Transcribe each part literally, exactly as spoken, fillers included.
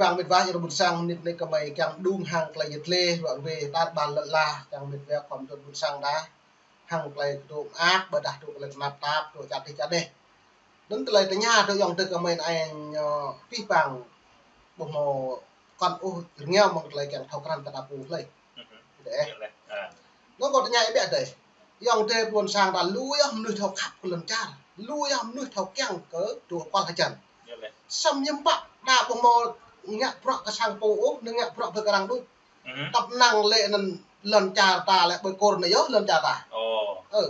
Kiăng mĕt wa, yơh ƀôn sang mơnit anai kơmơi kiăng đung hăng tơlơi yet lĕ, ruă ruê, tar ƀar lŏn ala, kiăng mĕt wa khŏm tŭ ƀôn sang đa, hăng tơlơi kơdŏp mơak, ƀôdah tŭ tơlơi tơnap tap, tŭ čăt tih čăt đeh. Anŭn tơlơi tơña tŭ ayŏng adơi kơmơi anai ñu pih pang, ƀu hmâo kŏn ôh rơngiao mơ̆ng tơlơi kiăng thâo krăn kơ ta pô hlơi. Dêh. Anŭn kâo tơña ih biă dêh. Ayŏng adơi ƀôn sang ta lu yơh mơnuih thâo khăp kơ lŏn čar. Lu yơh mơnuih thâo kiăng kơ tŭ kual hơjăn. Samơ̆ hiư̆m pă đa ƀu hmâo ngă bruă kơ sang pô ôh, anŭn ngă bruă brơi kơ arăng đôč. Tăp năng lĕ anŭn lŏn čar ta lĕ ƀơi kur anai yơh lŏn čar ta. Ơ.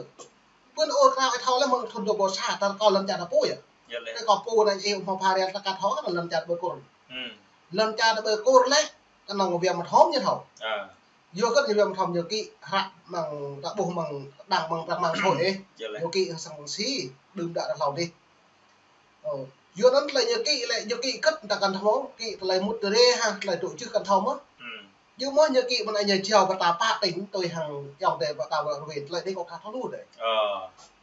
Pơ anŭn ur krao ih thâo lĕ mơ̆ng thŭn dua ƀâo sa ta rơkâo lŏn čar ta pô yơh. Tơdah kâo pô anai ih ƀu hmâo pha rel ta kăt thâo kơ lŏn čar ƀơi kur. Lŏn čar ta ƀơi kur lĕ, kơnơ̆ng wia mơthom ñu thâo. Yua kơ ñu wia mơthom ñu kĭ hră mơ̆ng ta ƀuh mơ̆ng đăng mơ̆ng trang mạng xã hội ih. Ñu kĭ hăng sang si, đưm đă ta hlâo dih. Ơ, yua anŭn tơlơi ñu kĭ lĕ, ñu kĭ kơ̆t ta kăn thâo, kĭ tơlơi mŭt tơlơi rê hă, tơlơi dŏ jưh kăn thâo mơ̆n. Yua mơ̆n ñu kĭ mơ̆n anai ñu jao kơ ta pă tĭng tui hăng ayŏng adơi ƀă ta wơ̆t ruai, tơlơi dih kâo kha thâo lu dêh.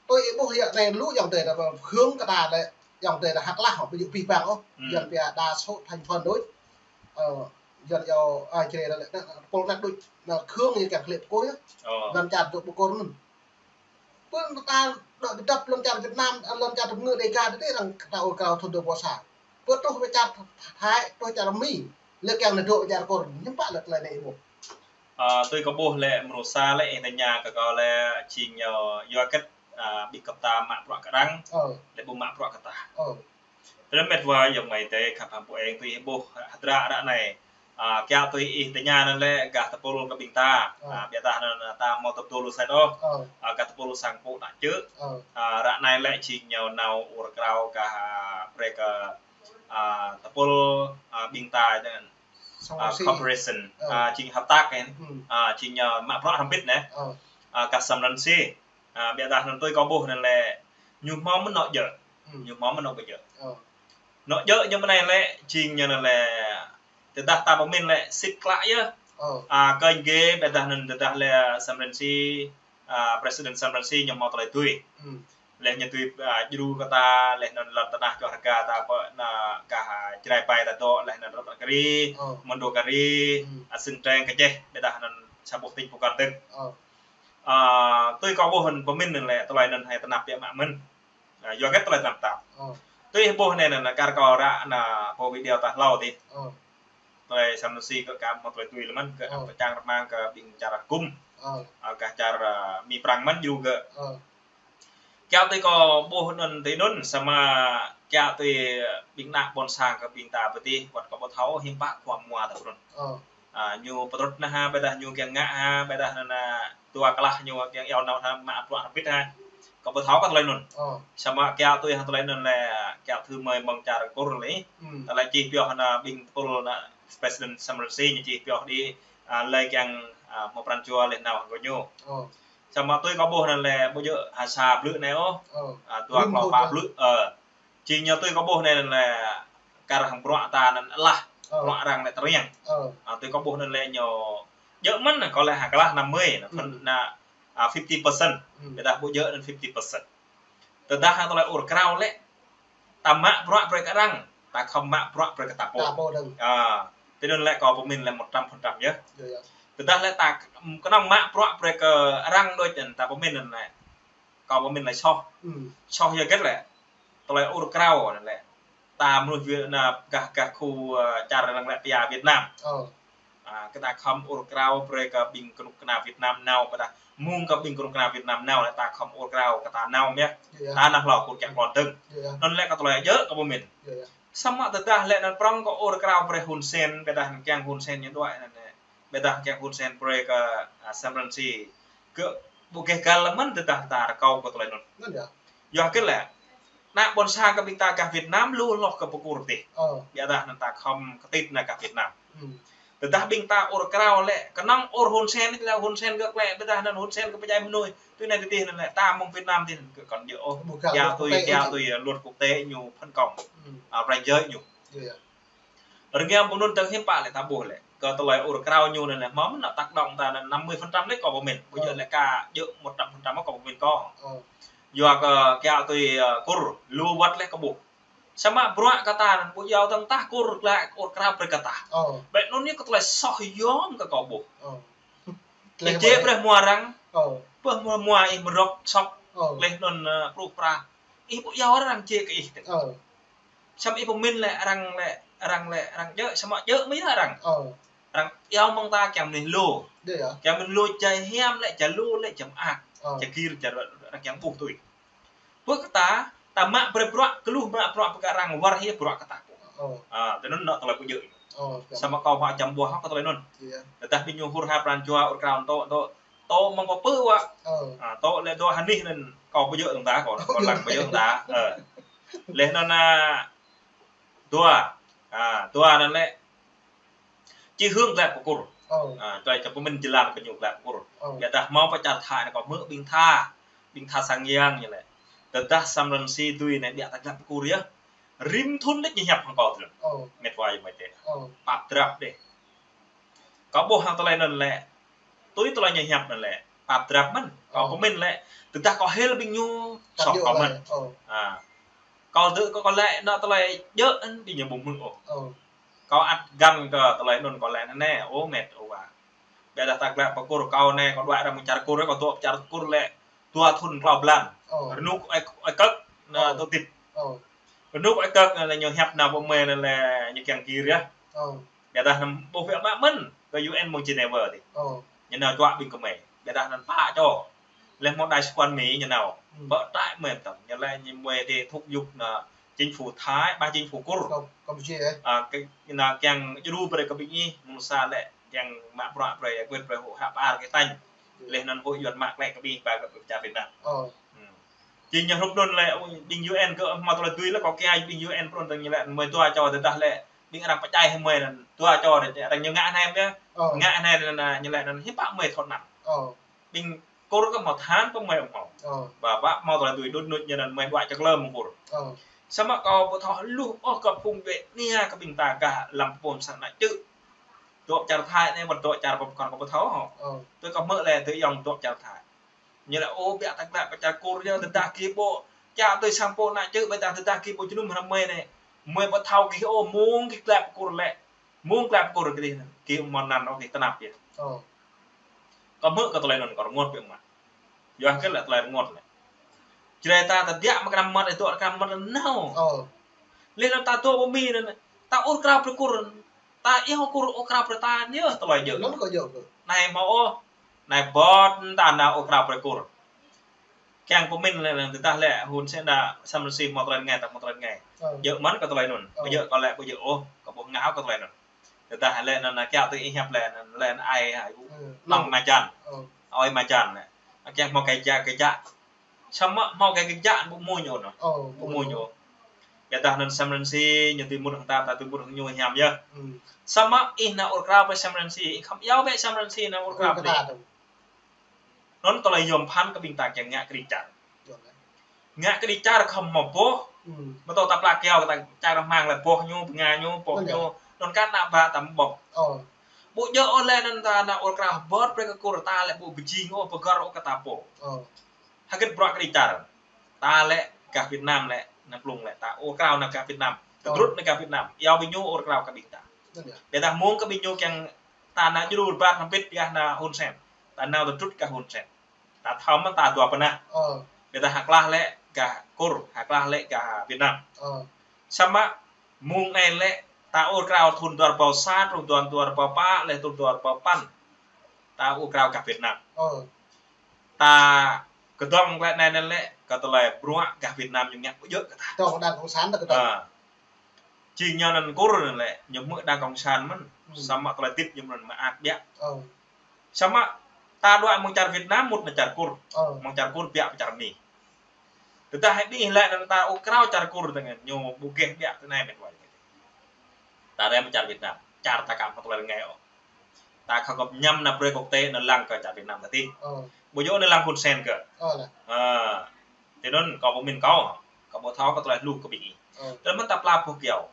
Tui ih ƀuh yă anai lu ayŏng adơi ta ƀă hơ̆ng kơ ta lĕ, ayŏng adơi ta hăk lah, ƀu djơ̆ pih pang ôh. Yuan pia đa số thành phần đôč. Ơ, Yuan yua, a, črê ta lĕ, ană, pôl ană đôč, ană khương ñu kiăng klĕp kôi yơh. Lŏn čar dŏ ƀơi kur anŭn. Pơ ta dŏ kơdŏp lŏn čar Việt Nam, a, lŏn čar tơpơngư Đêga tơdơi arăng ta ur krao thŭn dua ƀâo sa. Pơ truh pơ čar Thái, truh čar Mi. Lĕ kiăng nao dŏ čar kur, hiư̆m pă lĕ tơlơi anai ih ƀuh. A, tui kâo ƀuh lĕ mrô sa lĕ ih tơña kơ kâo lĕ jing ñu yua hơget, a, ƀing gơp ta mă bruă kơ arăng, lĕ ƀu mă bruă kơ ta. Tơdah mĕt wa ayŏng amai adơi khăp hăng pô eng tui ih ƀuh hơdră ră anai. A, kiăo tui ih tơña anŭn lĕ gah tơpul kơ ƀing ta. A, biă dah anŭn ta hmâo tơpul lu sat ôh. A, gah tơpul sang pô đa čư̆. A, ră anai lĕ jing ñu nao ur krao gah, a, brơi kơ, a, tơpul, a, ƀing ta anŭn, a, cooperation. A, jing hợp tác anŭn. A, jing ñu mă bruă hrŏm hơbĭt anai. A, gah Sam Rainsy. A, biă dah anŭn tui kâo ƀuh anŭn lĕ ñu hmâo mơ̆n anŏ djơ̆. Ñu hmâo mơ̆n anŏ djơ̆. Anŏ djơ̆ ñu mơ̆n anai lĕ, jing ñu anŭn lĕ, tơdah ta pơmĭn lĕ sĭt klă yơh. A, kơnh gê, biă dah anŭn tơdah lĕ Sam Rainsy, a, President Sam Rainsy ñu hmâo tơlơi tui. Lĕ ñu tui, a, djru kơ ta, lĕ anŭn lŏn tơnah čoh rơga ta pơ anai gah, a, Jrai ƀai ta dŏ, lĕ anŭn Ratatgiri, Mondulkiri, a, Sing Treng kơ čeh, biă dah anŭn sa boh tỉnh Phu Quang Tuc. A, tui kâo ƀuh anŭn pơmĭn anŭn lĕ tơlơi anŭn hai tơnap biă mă mơ̆n. A, yua hơget tơlơi tơnap tap. Tui ih ƀuh anai anŭn kar kâo ră anai pô video ta hlâo dih. Tơlơi Sam Rainsy kơ kăm hmâo tơlơi tui lĕ mơ̆n kơ pơčang rơmang kơ ƀing čar gum. A, gah čar, a, Mi Prang mơ̆n djru gơ̆. Kiăo tui kâo ƀuh anŭn tui anŭn samơ̆ kiăo tui ƀing ană ƀôn sang kơ ƀing ta pơ tih wơ̆t kâo ƀu thâo hiư̆m pă khua mua ta pơ anŭn. A, ñu pơtrut anai hă, biă dah ñu kiăng ngă hă, biă dah anŭn, a, dua klah ñu kiăng iâu nao hă, mă bruă hrŏm hơbĭt hă. Kâo ƀu thâo kơ tơlơi anŭn. Samơ̆ kiăo tui hăng tơlơi anŭn lĕ, kiăo tui mơi mơ̆ng čar kur lĕ. Tơlơi čih pioh anŭn ƀing tơpul anŭn President Sam Rainsy ñu čih pioh đĭ, a, lĕ kiăng, a, hmâo pran jua lĕ nao hăng gơñu. Samơ̆ tui kâo ƀuh anŭn lĕ ƀu djơ̆ ha sa blư̆ anai ôh. A, dua klâo pă blư̆, ơ. Jing ñu tui kâo ƀuh anai lĕ kar hăng bruă ta anŭn alah, bruă arăng lĕ tơriăng. A, tui kâo ƀuh anŭn lĕ ñu djơ̆ mơ̆n, kâo lĕ hăk lah năm mươi, anŭn, anŭn, a, fifty percent. Biă dah ƀu djơ̆ anŭn fifty percent. Tơdah hăng tơlơi ur krao lĕ, ta mă bruă brơi kơ arăng, ta khŏm mă bruă brơi kơ ta pô. Ta pô dơ̆ng. A, tui anŭn lĕ kâo pơmĭn lĕ một trăm phần trăm yơh. Tơdah lĕ ta kơnơ̆ng mă bruă brơi kơ arăng đôč anŭn ta pơmĭn anŭn lĕ. Kâo pơmĭn lĕ soh. Soh yua hơget lĕ. Tơlơi ur krao anŭn lĕ. Ta mơnuih Việt Nam gah, gah khu, ơ, čar arăng lĕ pia Việt Nam. A, kơ ta khŏm ur krao brơi kơ ƀing kơnuk kơna Việt Nam nao, biă dah mơ̆ng kơ ƀing kơnuk kơna Việt Nam nao lĕ ta khŏm ur krao kơ ta nao mơ̆n yơh. Ta nao hlâo kơ kiăng klon dơ̆ng. Anŭn lĕ kơ tơlơi djơ̆ kâo pơmĭn. Samơ̆ tơdah lĕ anŭn prŏng kơ ur krao brơi Hun Sen, biă dah kiăng Hun Sen ñu đuaĭ anŭn lĕ. Biă dah kiăng Hun Sen brơi kơ, a, Sam Rainsy. Kơ ƀu geh găl lĕ mơ̆n tơdah ta rơkâo kơ tơlơi anŭn. Yua hơget lĕ. Ană ƀôn sang kơ ƀing ta gah Việt Nam lu hloh kơ pơkur dih. Biă dah anŭn ta khŏm kơtit anŭn gah Việt Nam. Tơdah ƀing ta ur krao lĕ, kơnơ̆ng ur Hun Sen lĕ Hun Sen gơ̆ lĕ, biă dah anŭn Hun Sen gơ̆ pơdjai mơnuih. Tui anai dih anŭn lĕ, ta mơ̆ng Việt Nam dih anŭn gơ̆ kơnơ̆ng djơ̆ ôh. Kiăo tui, kiăo tui luật quốc tế ñu phân công. A, ranh giới ñu. Rơngiao pơnun tơ̆ng hiư̆m pă lĕ ta ƀuh lĕ. Kơ tơlơi ur krao ñu anŭn lĕ, hmâo mơ̆n anŏ tác động ta anŭn năm mươi phần trăm lĕ kâo pơmĭn. Ƀu djơ̆ lĕ kơ djơ̆ một trăm phần trăm kâo pơmĭn kâo. Yua kơ kiăo tui, ơ, Kur, lu wơ̆t lĕ kâo ƀuh. Samơ̆ bruă kơ ta anŭn ƀu iâu tơ̆ng tah Kur glaĭ ur krao brơi kơ ta. Ơ. Ƀĕ anŭn yơh kơ tơlơi soh yom kơ kâo ƀuh. Ơ. Tơlơi ih jĕ brơi mua arăng. Ơ. Ƀuh mua mua ih mơrŏk sŏk. Ơ. Laih anŭn, ơ, prŭ pra. Ih ƀu iâu arăng jĕ kơ ih. Ơ. Samơ̆ ih pơmĭn lĕ arăng lĕ, arăng lĕ, arăng djơ̆, samơ̆ djơ̆ mơ̆ yơh arăng. Ơ. Arăng iâu mơ̆ng ta kiăng mơnuih lu. Djơ̆ yơh. Kiăng mơnuih lu jai hiam lĕ, jai lu lĕ, jai mơak. Ơ. Jai gir, jai arăng kiăng ƀuh tui. Bơ kơ ta, ta mă brơi bruă, kơluh mă bruă pơkă arăng wơr hĭ bruă kơ ta. Ơ. A, tui anŭn anŏ tơlơi pơjơ̆. Ơ, samơ̆ kâo mă čăm ƀuh hŏ kơ tơlơi anŭn. Iya. Tơdah ƀing ñu hur ha pran jua ur krao tŏ, tŏ, tŏ mơ̆ng pơ pơ wă. Ơ. A, tŏ lĕ dua hơnih anŭn kâo pơjơ̆ tơ̆ng ta, kâo, kâo lăng pơjơ̆ tơ̆ng ta. Ơ. Laih anŭn, a, dua. A, dua anŭn lĕ. Či hưn glaĭ pơ Kur. Ơ. A, tơlơi čang pơmĭn jơlan kơ ñu glaĭ pơ Kur. Ơ. Biă dah hmâo pơ čar Thai anai kâo hmư̆ ƀing tha, ƀing tha sang yang ñu lĕ. Tơdah Sam Rainsy dui anai biă dah glaĭ pơ Kur yơh. Rĭm thŭn đĕč ñu hiăp hăng kâo tui anŭn. Ơ. Met wa yơh met tê. Ơ. Pap drap đĕ. Kâo ƀuh hăng tơlơi anŭn lĕ. Tui tơlơi ñu hiăp anŭn lĕ. Pap drap mơ̆n. Kâo, ơ, pơmĭn lĕ. Tơdah kâo hil ƀing ñu. Soh kâo mơ̆n. Ơ. A. Kâo tơ kâo, kâo lĕ anŏ tơlơi djơ̆ anŭn ƀing ñu ƀu hmư̆ ôh. Ơ. Kâo ăt găn kơ tơlơi anŭn kâo lĕ anai, ơ met ơ wa. Biă dah ta glaĭ pơ Kur kâo anai, kâo đuaĭ arăng mơ̆ng čar Kur, kâo dŏ čar Kur lĕ dua thŭn klâo blan. Ơ. Rơnŭk ơi, ơi kơk, anŭn, ơ, dŏ tĭp. Ơ. Rơnŭk ơi kơk anŭn lĕ ñu hiăp nao pơ mơi anŭn lĕ ñu kiăng gir yơh. Ơ. Biă dah anŭn ƀuh biă mă mơ̆n kơ U N mơ̆ng Geneva tih. Ơ. Ñu nao čuă ƀing kơmơi. Biă dah anŭn pă čô. Laih hmâo đại sứ quán Mi ñu nao. Hm. Pơ trại mơi tơ̆ng. Ñu lĕ ñu mơi tih thúc giục anŭn chính phủ Thái, ƀah chính phủ Kur. Kam-, Campuchia, ơ. A, kơ, anŭn kiăng djru brơi kơ ƀing ih, mơ̆ng sa lĕ kiăng mă bruă brơi, giải quyết brơi hŏ hă pơ-ar kơ tañ. Iya. Laih anŭn hŏ Yuan mă klĕ kơ ƀing ba kơ pơ čar Việt Nam. Ơ. Hm. Jing ñu hrup anŭn lĕ, ui, ƀing U N kơ hmâo tơlơi dui lĕ kâo kiăng ƀing U N prŏng tơ̆ng ñu lĕ mơi dua čô tơdah lĕ ƀing arăng pơdjai hĭ mơi anŭn dua čô đĕ arăng ñu ngă anai mơ̆. Ơ. Ngă anai anŭn ñu lĕ anŭn hiư̆m pă mơi thŏn anŭn. Ơ. Ƀing Kur kơ hmâo than kơ mơi hmâo. Ơ. Ba, ba hmâo tơlơi dui đŭt nŭt ñu anŭn mơi đuaĭ čar lơ mơ̆ng Kur. Ơ. Samơ̆ kâo ƀu thâo hluh ôh kơ phung ƀĕ nia kơ ƀing ta gah lăm pôm sang ană čư̆. Dŏ čar Thai anai wơ̆t dŏ čar pơkŏn kâo ƀu thâo hŏ. Ơ. Tui kâo hmư̆ lĕ tui ayŏng dŏ čar Thai. Ñu lĕ, ơ, biă ta glaĭ pơ čar Kur yơh, tơdah gih ƀu, ča tui sang pô ană čư̆, biă dah tơdah gih ƀu jơnum hrăm mơi anai. Mơi ƀu thâo gih ôh, mơ̆ng gih glaĭ pơ Kur lĕ. Mơ̆ng glaĭ pơ Kur gih, gih mơ̆n anŭn ôh gih tơnap yơh. Ơ. Kâo hmư̆ kơ tơlơi anŭn kâo rơngot biă mă. Yua kơ lĕ tơlơi rơngot lĕ. Jrai ta tơbiă mă kơnăm mơmŏt, ih dŏ kơnăm mơmŏt nao. Ơ. Laih anŭn ta dŏ pơ Mi anŭn, ta ur krao brơi Kur. Ta iâu Kur ur krao brơi ta, anai yơh tơlơi djơ̆. Anŭn kâo djơ̆ kơ. Anai hmâo ôh. Anai bot ta nao ur krao brơi Kur. Kiăng pơmĭn lĕ, tơdah lĕ Hun Sen đa Sam Rainsy hmâo tơlơi rơngai, ta hmâo tơlơi rơngai. Ơ. Djơ̆ mơ̆n kơ tơlơi anŭn. Ơ. Ƀu djơ̆ kâo lĕ, ƀu djơ̆ ôh, kâo ƀu ngă kơ tơlơi anŭn. Tơdah lĕ anŭn, anŭn kiăng tui ih hiăp lĕ, anŭn lĕ anŭn ai, ai, ơ, lŏng, lŏng majan. Ơ. Ơi majan lĕ. Kiăng hmâo kơ jak, kơ jak. Samơ̆ hmâo kơ jak ƀu mơ̆ ñu anŭn. Ơ, ƀu mơ̆ ñu. Biă dah anŭn Sam Rainsy ñu tui mŭt hăng ta, ta tui mŭt hăng ñu hiam yơh. Hm. Samơ̆ ih nao ur krao brơi Sam Rainsy, ih khŏm iâu bĕ Sam Rainsy nao ur krao brơi. Anŭn tơlơi yom phăn kơ ƀing ta kiăng ngă kơđi čar. Ngă kơđi čar khŏm hmâo boh. Hm. Mơ̆ tơl ta pla kiao kơ ta čar rơmang lĕ boh ñu, bơnga ñu, boh ñu. Anŭn kơ ană ƀă ta mơ̆ ƀơ̆ng. Ơ. Ƀu djơ̆ ôh lĕ anŭn ta nao ur krao bot brơi kơ Kur ta lĕ ƀu pơjing ôh, pơgăr ôh kơ ta pô. Ơ. Hơget bruă kơđi čar. Ta lĕ gah Việt Nam lĕ, anăm plung lĕ, ta ur krao nao gah Việt Nam. Ơ. Tơdrŭt nao gah Việt Nam. Iâu ƀing ñu ur krao kơ ƀing ta. Anŭn yơh. Biă dah mơ̆ng kơ ƀing ñu kiăng ta nao djru rơbat hơbĭt gah ană Hun Sen. Ta nao tơdrŭt gah Hun Sen. Ta thâo mơ̆n ta dua pơ anai. Ơ. Biă dah hơklah lĕ gah Kur, hơklah lĕ gah Việt Nam. Ơ. Samơ̆ mơ̆ng anai lĕ ta ur krao thŭn dua rơbâo sa, truh thŭn dua rơbâo pă, laih thŭn dua rơbâo păn. Ta ur krao gah Việt Nam. Ơ. Ta kơdŏng glaĭ anai anŭn lĕ, kơ tơlơi bruă gah Việt Nam ñu ngă ƀu djơ̆ kơ ta. Dŏ đảng cộng sản ta kơdŏng. Ơ. Jing ñu anŭn Kur anŭn lĕ, ñu hmư̆ đảng cộng sản mơ̆n. Hm. Samơ̆ tơlơi tĭp ñu mơ̆n mơak biă. Ơ. Samơ̆ ta đuaĭ mơ̆ng čar Việt Nam mŭt nao čar Kur. Ơ. Mơ̆ng čar Kur biă pơ čar Mi. Tơdah hĭ ƀing ih lĕ anŭn ta ur krao čar Kur tơngan, ñu ƀu geh biă tơ anai met wa. Ta rai mơ̆ng čar Việt Nam, čar ta kăm hmâo tơlơi rơngai ôh. Ta khŏm gơ̆p ñăm nao brơi quốc tế anŭn lăng kơ čar Việt Nam ta tih. Ơ. Ƀu djơ̆ anŭn lăng Hun Sen kơ. Ơ, lĕ. Ơ. Tui anŭn kâo pơmĭn kâo, kâo ƀu thâo kơ tơlơi hluh kơ ƀing ih. Ơ. Tơl mơ̆n ta pla boh kiao.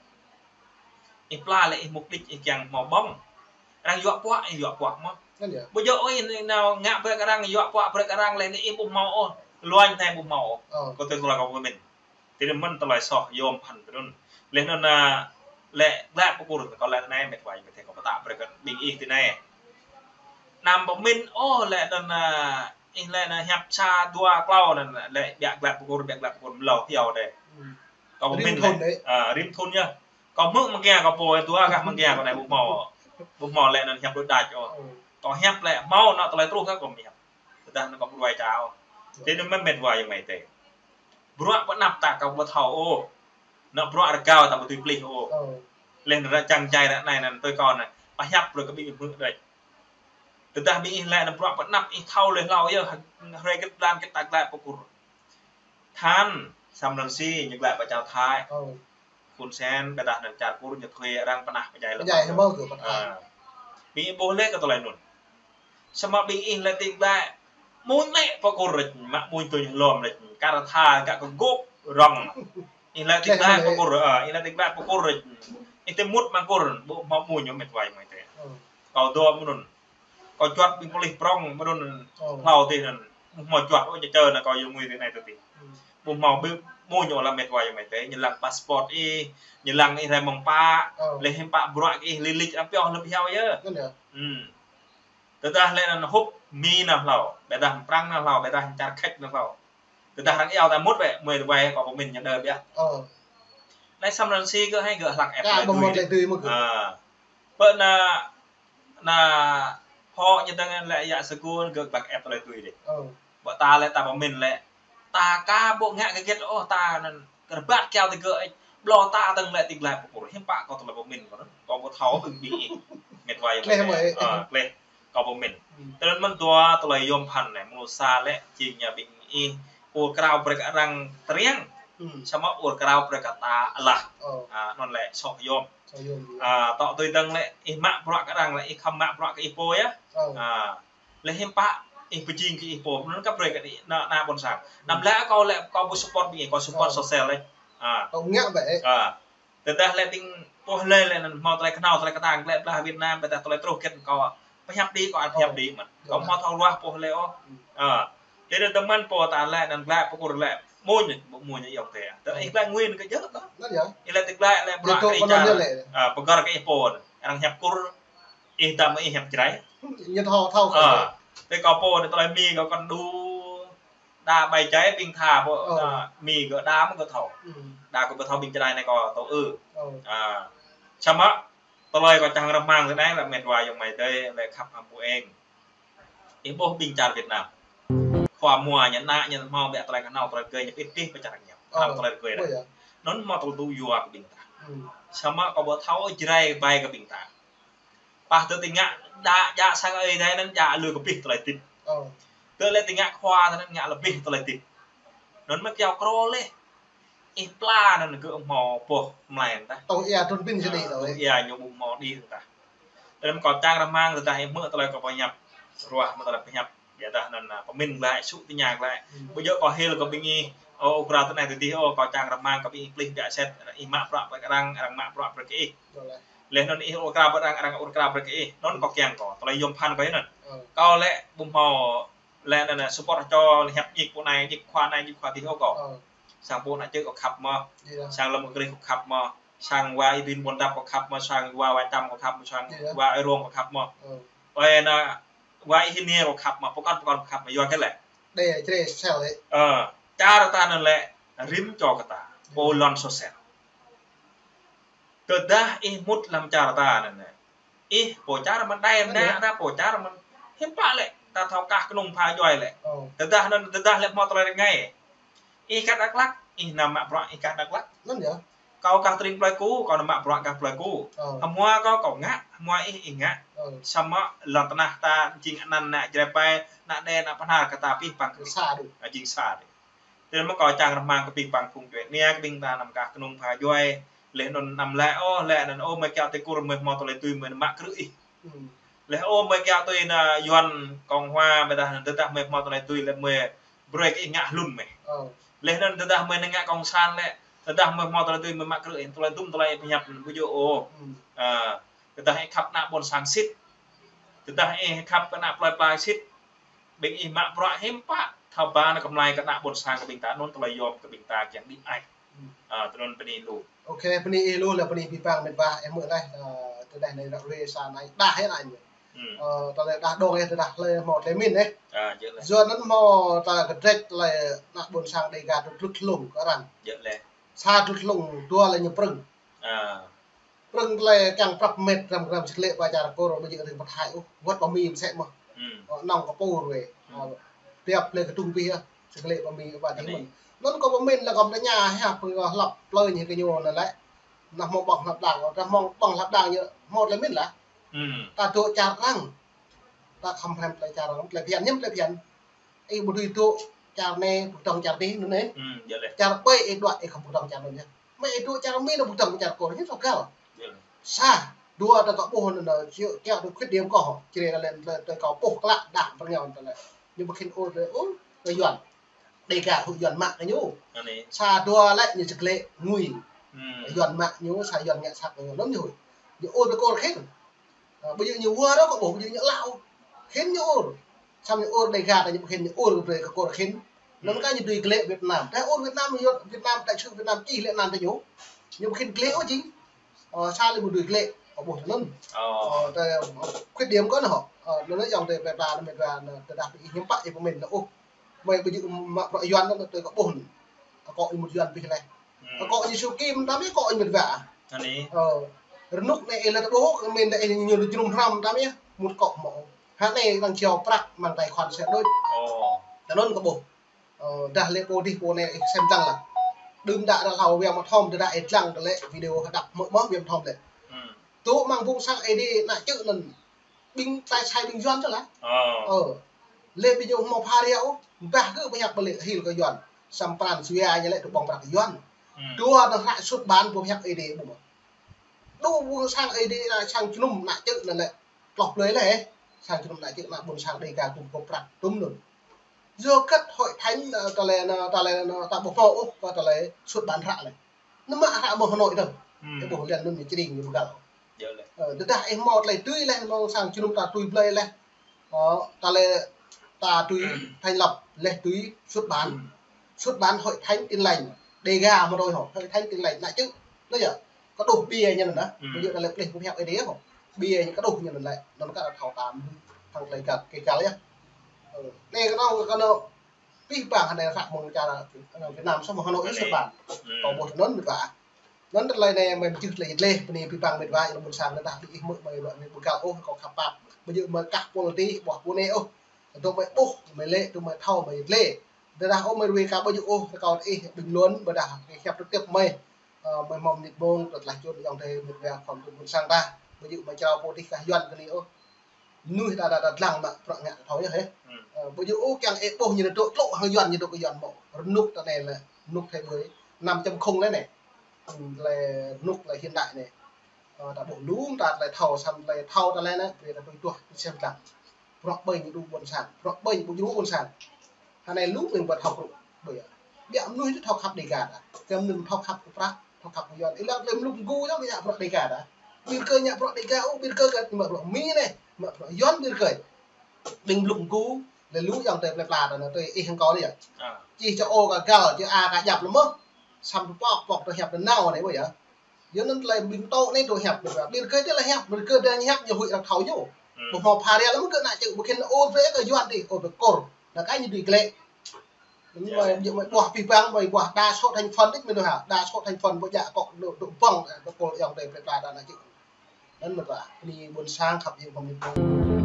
Ih pla lĕ ih mục đích ih kiăng hmâo ƀơ̆ng. Arăng yuă puă, ih yuă puă mơ̆n. Anŭn yơh. Ƀu djơ̆ ôh ih nao ngă brơi kơ arăng, yuă puă brơi kơ arăng lĕ anai ih ƀu hmâo ôh. Luañ anai ƀu hmâo ôh. Ơ. Kâo tui tơlơi kâo pơmĭn. Tui anŭn mơ̆n tơlơi soh yôm phăn tui anŭn. Laih anŭn, a, lĕ glaĭ pơkur kâo laĭ anai mĕt wa, mĕt wa kâo pơtă brơi kơ ƀing ih tui anai. Anăm pơmĭn ôh laĭ anŭn, a, ih laĭ anŭn hiăp sa dua klâo anŭn lĕ ƀiă glaĭ pơkur, ƀiă glaĭ pơkur mlâo hiao dêh. Hmm. Kâo pơmĭn rĭm thŭn laĭ. Dêh. A, rĭm thŭn yơh. Kâo hmư̆ mơ̆ng gah kâo pô dua gah mơ̆ng gah kâo anai ƀu hmâo, ƀu hmâo laĭ anŭn hiăp đôč đač ôh. Hmm. Kâo hiăp lĕ hmâo anŭn tơlơi truh kơ kâo hiăp. Tơdah anŭn kâo pơruai čao. Tui anŭn mơ̆n mĕt wa ayŏng amai adơi. Bruă pơanăp ta kâo ƀu thâo ôh. Anŭn bruă rơgao ta ƀu tui plih ôh. Ơ. Laih anŭn ră čang jai ră anai anŭn tui kâo anŭn. Pơhiăp brơi kơ ƀing ih hmư̆ đôč. Tơdah ƀing ih laĭ anŭn bruă pơanăp ih thâo laih hlâo yơh, hrơi hơget blan hơget ta glaĭ pơkur. Than, Sam Rainsy ñu glaĭ pơ čar Thái. Ơ. Hun Sen, ƀôdah anŭn čar Kur ñu thuê arăng pơnah pơdjai lơ̆m. Pơdjai hơmâo kơ pơtah. A. Ƀing ih ƀuh laih kơ tơlơi anŭn. Samơ̆ ƀing ih laĭ tĭ glaĭ. Amuñ laĭ pơkur rĕč, mă amuñ tui ñu hlom rĕč. Kar tha gah kơ gŏp rŏng. Ih laĭ tĭ glaĭ pơkur, a, ih laĭ tĭ glaĭ pơkur rĕč. Ih tui mŭt mă kur, ƀu hmâo amuñ ñu mĕt wa ayŏng amai adơi. Ơ. Kâo dŏ mơ̆n anŭn. Kâo juăt ƀing pôlis prŏng mơ̆n anŭn. Ơ. Hlâo adih anŭn. Ƀu hmâo juăt ôh, ñu čơ anŭn kâo yua ngui tui anai tui adih. Hmm. Ƀu hmâo ƀu, amuñ ñu laĭ mĕt wa ayŏng amai adơi. Ñu lăng passport ih, ñu lăng ih rai mơ̆ng pă. Ơ. Laih hiư̆m pă bruă kơ ih lĕ lĕč arăng pioh lơ̆m hiao yơh. Anŭn yơh. Hmm. Tơdah laĭ anŭn hŭp Mi anŭn hlâo, ƀôdah Prang anŭn hlâo, ƀôdah čar Khač anŭn hlâo. Tơdah arăng iâu ta mŭt wĕ, mơ̆ wai kâo pơmĭn ñu đơ biă. Ơ. Anai Sam Rainsy gơ̆ hai gơ̆ hlak ĕp tơlơi tui. Kâo ƀu hmâo tơlơi tui mơ̆ gơ̆. A. Pơ anŭn, anŭn phŏ ñu tơ̆ng laĭ yă sơgun gơ̆ hlak ĕp tơlơi tui dêh. Ơ. Ƀôdah ta laĭ ta pơmĭn laĭ. Ta aka ƀu ngă hơget ôh ta anŭn kơ rơbat kiao tơgơ̆, ƀlŏr ta tơ̆ng laĭ tĭ glaĭ pơkur. Hiư̆m pă kâo tơlơi pơmĭn kâo anŭn. Kâo ƀu thâo ƀing ih. Mĕt wa ayŏng amai adơi. Kleh mơ̆ ih. A, kleh. Kâo pơmĭn. Hmm. Tui anŭn mơ̆n dua tơlơi yôm phăn anai. Mơnuih sa lĕ jing ñu ƀing ih. Ur krao brơi kơ arăng triăng. Hmm. Samơ̆ ur krao brơi kơ ta alah. Ơ. A, anŭn lĕ soh yôm. Soh yôm. A, tŏ tui tơ̆ng lĕ ih mă bruă kơ arăng lĕ ih khŏm mă bruă kơ ih pô yơh. Ơ. A. Laih hiư̆m pă ih pơjing kơ ih pô, anŭn kơ brơi kơ ih ană, ană ƀôn sang. Anăm laĭ kâo lĕ kâo ƀu support ƀing ih, kâo support sosial lĕ. A. Kâo ngă ƀĕ. A. Tơdah lĕ ƀing pô lĕ lĕ anŭn hmâo tơlơi kơnâo, tơlơi kơtang, lĕ blah Việt Nam, ƀôdah tơlơi truh hơget kâo pơhiăp đĭ, kâo ăt pơhiăp đĭ mơ̆n. Kâo hmâo thâo ruah pô lĕ ôh. A. Tơdah tơmăn pô ta lĕ anŭn glaĭ pơkur lĕ, amuñ, amuñ ayŏng adơi. Tơ ih glaĭ ngui anŭn kơ jơ̆ tơ. Anŭn yơh. Ih laĭ tơglaĭ lĕ bruă kơ ih čar. Arăng hiăp Kur, ih ta mơ̆ ih hiăp Jrai. Ñu thâo, thâo kơ. A, tui kâo pô anai tơlơi Mi kâo kăn đu. Đa bai jai ƀing tha pô, ơ, a, Mi kâo đa mơ̆ kâo thâo. Hmm. Đa kâo ƀu thâo ƀing Jrai anai kâo thâo ư. Ơ. A, samơ̆ tơlơi kâo čang rơmang tui anai lĕ mĕt wa ayŏng amai adơi lĕ khăp hăng pô eng. Ih ƀuh ƀing čar Việt Nam. Khua mua ñu ană ñu hmâo ƀiă tơlơi kơnâo tơlơi rơgơi ñu pơit dih pơ čar ñu. Ơ. Hăng tơlơi rơgơi đa. Ơ, yơh. Anŭn hmâo tơlơi tŭ yua kơ ƀing ta. Hmm. Samơ̆ kâo ƀu thâo Jrai bai kơ ƀing ta. Pă tơ tơña đa djă sang ơi adai anŭn djă lui kơ pih tơlơi tĭp. Ơ. Tơ lĕ tơña khua tơ anŭn ngă lĕ pih tơlơi tĭp. Anŭn mơ̆ kiao krô lĕ. Ih pla anŭn gơ̆ hmâo boh mlai ta. Tông ia trun pin sini tơ. Tông ia ñu ƀu hmâo đĭ ta. Tơdăm kâo čang rơmang tơdah ih hmư̆ tơlơi kâo pơhiăp. Ruah mơ̆ tơlơi pơhiăp. Ƀiădah anŭn, a, pơmĭn glaĭ, sŭ tơña glaĭ. Hmm. Ƀu djơ̆ kâo hil kơ ƀing ih, ơ, ur krao tơ anai tơ adih, ơ, kâo čang rơmang kơ ƀing ih plih biă set, ih mă bruă brơi kơ arăng, arăng mă bruă brơi kơ ih. Laih anŭn ih ur krao brơi arăng, arăng ur krao brơi kơ ih. Anŭn kâo kiăng kâo, tơlơi yôm phăn kâo anŭn. Ơ. Kâo lĕ ƀu hmâo, lĕ anŭn, anŭn support čô, lĕ hiăp djik pô anai, djik khua anai, djik khua adih ôh kâo. Ơ. Sang pô ană čư̆ kâo khăp mơ̆. Iya. Sang lơ̆m kơ krih kâo khăp mơ̆. Sang wa Y Duen Buôn Dap kâo khăp mơ̆, sang wa Wa Čăm kâo khăp mơ̆, sang wa Y Rông kâo khăp mơ̆. Ơ. Ơi anŭn, wa Y Hin Niê kâo khăp mơ̆, pơkŏn pơkŏn kâo khăp mơ̆, yua kơ lĕ. Đe, čre sel lĕ. Ơ, čar ta anŭn lĕ, rĭm čô kơ ta, pô lŏn sosel. Tơdah ih mŭt lăm čar ta anŭn lĕ. Ih pô čar mơ̆n đe mơ̆n đe, ta pô čar mơ̆n. Hiư̆m pă lĕ, ta thâo kah kơnung pha djuai lĕ. Ơ. Tơdah anŭn, tơdah lĕ hmâo tơlơi rơngai. Ih kah Dak Lak, ih anăm mă bruă ih kah Dak Lak. Anŭn yơh. Kâo kah tơring Plei Ku, kâo anăm mă bruă kah Plei Ku. Ơ. Hmua kâo, kâo ngă, hmua ih, ih ngă. Ơ. Samơ̆ lŏn tơnah ta jing anăn ană Jrai pai, ană đe, ană Bahnar kơ ta pih păng kơ ih. Sa đôč. A, jing sa đôč. Tơdăm mơ̆ kâo čang rơmang kơ pih păng phung djuai ania kơ ƀing ta anăm kah kơnung pha djuai. Laih anŭn anăm laĭ ôh, laĭ anŭn ôh, mơi kiaŏ tui Kur mơi hmâo tơlơi tui mơi mă krư̆ ih. Hmm. Laih ôh mơi kiaŏ tui anŭn Yuan Cộng Hòa ƀôdah anŭn tơdah mơi hmâo tơlơi tui lĕ mơi brơi kơ ih ngă hlŭn mơi. Ơ. Laih anŭn tơdah mơi ngă cộng sản lĕ, tơdah mơi hmâo tơlơi tui mơi mă krư̆ ih, tơlơi tum tơlơi pơhiăp anŭn ƀu djơ̆ ôh. Hmm. A, tơdah ih khăp ană ƀôn sang sĭt. Tơdah ih khăp kơ ană plơi pla sĭt. Ƀing ih mă bruă hiư̆m pă, thâo ba anŭn kơmlai kơ ană ƀôn sang kơ ƀing ta, anŭn tơlơi yôm kơ ƀing ta kiăng đĭ ai. À, tơlơi bơni lu. Ok, bơni ih lu, lĕ bơni abih bang met wa, ih hmư̆ laih, ơ, tơdah anai ră ruai sa anai, đah yơh anai. Hmm. Ơ, tơlơi đah dong yơh, tơdah hlơi hmâo tơlơi pơmĭn yơh. À, yơh laih. Yua anŭn hmâo tơlơi kơdrĕč tơlơi ană ƀôn sang Dega tơtrŭt hlung kơ arăng. Yơh laih. Sa trŭt hlung, dua lĕ ñu prơ̆ng. À. Prơ̆ng tơlơi kiăng prăp met răm răm sĭt lĕ ƀă čar Kur, ƀu djơ̆ rĭm pơthai ôh, wơ̆t pơ Mi mơsĕ mơ̆n. Hmm. Ơ, nong kơ pô ruai. Hmm. Ơ, tiap lĕ kơtung pih yơh, sĭt lĕ pơ Mi ƀă dih mơ̆n. Anŭn kâo pơmĭn lĕ kâo tơña hă, pơ̆ng kâo hlăp plơi ñu kơ ñu anŭn lĕ. Anŭn hmâo ƀơ̆ng hlăp đang, ta hmâo ƀơ̆ng hlăp đang ñu, hmâo tơlơi pơmĭn lah. Hmm. Ta dŏ čar arăng. Ta khŏm hrăm tơlơi čar arăng, tơlơi phiăn, hiư̆m tơlơi phiăn. Ih ƀu dưi dŏ čar anai, ƀu dŏ čar adih anŭn anai. Hmm, yơh laih. Čar ƀai ih dŏ, ih khŏm ƀu dŏ čar anŭn yơh. Mă ih dŏ čar Mi anŭn ƀu dŏ čar Kur, hiư̆m thâo găl. Yơh laih. Sa, dua tơ kâo ƀuh anŭn, anŭn, kiăng, kiăng tui khuyết điểm kâo, čih lĕ lĕ tơ kâo ƀuh klă đah pơrngao tơlơi. Ñu ƀu khĭn ur tơ, ur tơ Yuan. Dega huĭ Yuan mă kơ ñu. Anai. Sa dua lĕ ñu sĭt lĕ ngui. Hmm. Yuan mă ñu, sa Yuan ngă sat kơ ñu, anŭn ñu huĭ. Ñu ur tơ Kur khĭn. Ơ, ƀu djơ̆ ñu wơr ôh, kâo ƀuh ƀu djơ̆ ñu lăo. Khĭn ñu ur. Samơ̆ ñu ur Dega ta ñu ƀu khĭn ñu ur brơi kơ Kur khĭn. Anŭn kah ñu dưi glaĭ Việt Nam. Ta ur Việt Nam, ñu Việt Nam, đại sứ Việt Nam čih lĕ anăn tơ ñu. Ñu ƀu khĭn glaĭ ôh jing. Ơ, sa lĕ ƀu dưi glaĭ. Kâo ƀuh tui anŭn. Ơ. Ơ, ta, khuyết điểm kâo anŭn hŏ. Ơ, anŭn yơh yơ̆ng ta pơpă anŭn met wa anŭn tơdah ih hiư̆m pă ih pơmĭn anŭn ôh. Mơi ƀu djơ̆ mă bruă Yuan anŭn tui kâo ƀuh anŭn. Kâo kơ ih mŭt Yuan pih laih. Hmm. Kâo kơ ih Yêsu Kim tam yơh kâo ih met wa. Anai. Ơ. Rơnŭk anai ih lĕ tơƀuh, kơ min anai ih ñu jơnum hrăm tam yơh, mŭt kâo mơ̆. Hă anai arăng kiăng prăk mơ̆ng tài khoản sẽ đuč. Ơ. Tơ anŭn kâo ƀuh. Ơ, dah lĕ pô dih pô anai ih sem dlăng lah. Đưm đă ră hlâo Wiam Thom tơdah ih dlăng tơlơi video hơdăp mơ̆ mơ̆ Wiam Thom lĕ. Hmm. Tŭ mơ̆ng phung sang Ơi Adai ană čư̆ anŭn. Ƀing tai sai ƀing Yuan tơ lah. Ơ. Ơ. Lĕ ƀing ñu hmâo pha ria ôh, bah kơ pơhiăp ƀơi lĕ hil kơ Yuan. Samơ̆ pran sua ñu lĕ tŭ ƀơ̆ng prăk Yuan. Hmm. Dua anŭn hră xuất bản pơhiăp Ơi Adai ƀu mă. Dŏ ƀôn sang Ơi Adai ană sang jơnum ană čư̆ anŭn lĕ. Tloh plơi lĕ. Sang jơnum ană čư̆ ană ƀôn sang Dega kơ pơhiăp prăk tŭm anŭn. Yua kơ hội thánh, ơ, tơlơi anŭn, tơlơi anŭn, ta ƀu hmâo ôh, kơ tơlơi xuất bản hră lĕ. Anŭn mă hră mơ̆ng Hà Nội tơ. Hmm. Ih ƀuh lĕ anŭn ñu čring ñu ƀu găl. Yơh laih. Ơ, tơdah ih hmâo tơlơi tui laih, mơ̆ng sang jơnum ta tui blơi laih. Ơ, tơlơi ta tui thành lập laih tui xuất bản. Xuất bản Hội Thánh Tin Lành Dega mơ̆ đôi hŏ, Hội Thánh Tin Lành ană čư̆. Anŭn yơh. Kơđuh ƀiă ñu anŭn. Hmm. Ƀu djơ̆ tơlơi plih pơhiăp Ơi Adai hŏ. Ƀiă ñu kơđuh ñu anŭn lĕ. Anŭn kah thâo tam hăng tơlơi găl, kơ găl yơh. Ơ, anai kơ anŭn, kơ anŭn Abih bang anai hră mơ̆ng čar, ơ, Việt Nam samơ̆ Hà Nội yơh xuất bản. Hmm. Kâo ƀuh tơ anŭn met wa. Anŭn tơlơi anai mơi mơčih tơlơi yơh laih, bơni abih bang met wa, ih lĕ ƀôn sang anai dah ƀing ih hmư̆ mơi ƀu, mơi ƀu găl ôh, kâo khăp pap. Ƀu djơ̆ mơi kah pôl tih, ƀuh pô anai ôh. Dŏ mơi ƀuh, mơi lĕ, dŏ mơi thâo, mơi yơh laih. Tơdah ôh mơi ruai kah ƀu djơ̆ ôh, kâo ih ƀing lŏn, ƀôdah kơ hiăp trực tiếp mơi. Ơ, mơi hmâo mơnit mông, tơdah čut ayŏng adơi met wa khŏm tŭ ƀôn sang dah. Ƀu djơ̆ mơi črâo pô tih kah Yuan kơ anai ôh. Mơnuih ta, ta, ta dlăng mă bruă ngă thâo yơh, hă. Hmm. Ơ, ƀu djơ̆ ôh kiăng ih ƀuh ñu dŏ tlŏ hăng Yuan, ñu dŏ kơ Yuan mơ̆. Rơnŭk ta anai lĕ, rơnŭk thế giới năm chấm không anai anai. Hmm, lĕ rơnŭk lĕ hiện đại anai. Ơ, ta ƀuh lŏm ta tơlơi thâo, samơ̆ tơlơi thâo ta lĕ anai, brơi ta tui tuah, tui sem dlăng. Bruă ƀơi ñu dŏ ƀôn sang, bruă ƀơi ñu ƀu djru ƀôn sang. Hơnai lu ƀing ƀu thâo kru, ƀu yơh. Biă mơnuih tŭ thâo khăp Dega ta. Kơ mơnuih thâo khăp kơ prăk, thâo khăp kơ Yuan. Ih lăng tơlơi mluk mgu yơh, ƀu ngă bruă Dega ta. Ƀir kơ ngă bruă Dega, ôh, ƀir kơ găt mă bruă Mi anai, mă bruă Yuan ƀir kơ. Ƀing mluk mgu, lĕ lu ayŏng adơi plơi pla ta anai, tui ih hăng kâo anai yơh. À. Čih čô Ơ kơ găl, čih A kơ djăp lĕ mơ̆. Samơ̆ pŏk, pŏk tơ hiăp ta nao anai, ƀu yơh. Yua anŭn tơlơi ƀing tŭ anai tŭ hiăp, ƀir kơ tơlơi hiăp, ƀir kơ tơlơi hiăp ñu huĭ arăng thâo ñu. Hmm. Ƀu hmâo pha ria lĕ mơ̆ kơ ană čư̆, ƀu khĭn ur brơi kơ Yuan tih, ur brơi Kur. Anŭn kah ñu dưi glaĭ. Anŭn mơi, mơi ƀuh abih bang, mơi ƀuh đa số thành phần đôč mơ̆n ha. Đa số thành phần ƀu djơ̆ kơ dŏ, dŏ ƀơ̆ng, dŏ pôl ayŏng adơi plơi pla ta ană čư̆. Anŭn mơ̆ ta, bơni ƀôn sang khăp yơh pơmĭn.